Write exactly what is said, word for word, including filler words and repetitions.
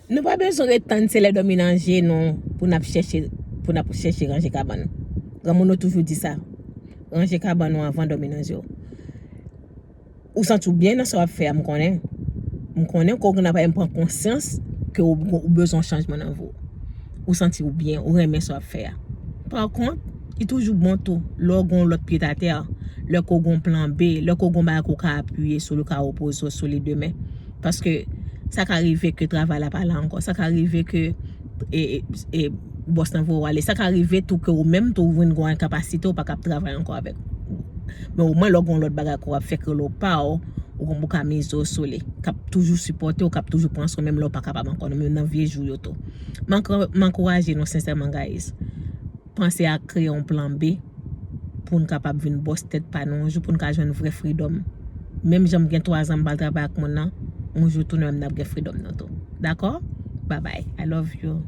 Nou pa bezwen ret tann se lè dòmi nan je nou pou n ap chèche, pou n ap chèche ranje kabann. Granmoun nou toujou di sa. Ranje kabann ou anvan dòmi nan je w. Ou santi w byen nan sa w ap fè a, m konnen. M konnen ke w gen apre m pran konsyans ke w, w bezwen yon chanjman nan vi w. Ou santi w byen, ou renmen sa w ap fè a. Pa kont, li toujou bon tou, lè w gen yon lòt pye atè, lè ke w gen yon plan B, lè ke w gen yon bagay ke w ka apiye sou li, w ka repoze w sou li demen. Paske sa ka rive ke travay la pa la ankò. Sa ka rive ke e, e, e, bòs lan voye w ale. Sa ka rive tou ke ou menm tou ou vin gen yon enkapasite, ou pa kab travay ankò avèk. Men omwen lè w gen yon lòt bagay ke w ap fè ke lè w pa w, ou konn ou ka mize w sou li. K ap toujou sipòte w, k ap toujou pran swen w menm lè w pa kapab ankò, menm nan vye jou yo tou. M ankou-, m ankouraje nou sensèman, guys. Panse a kreye yon plan B pou n kapab vin bòs tèt pa nou yon jou, pou n ka jwenn vrè freedom. Menm jan m gen twa zan m pa al travay ak moun nan, yon jou tou nou menm n ap gen freedom nou tou. Dakò? Bye bye. I love you.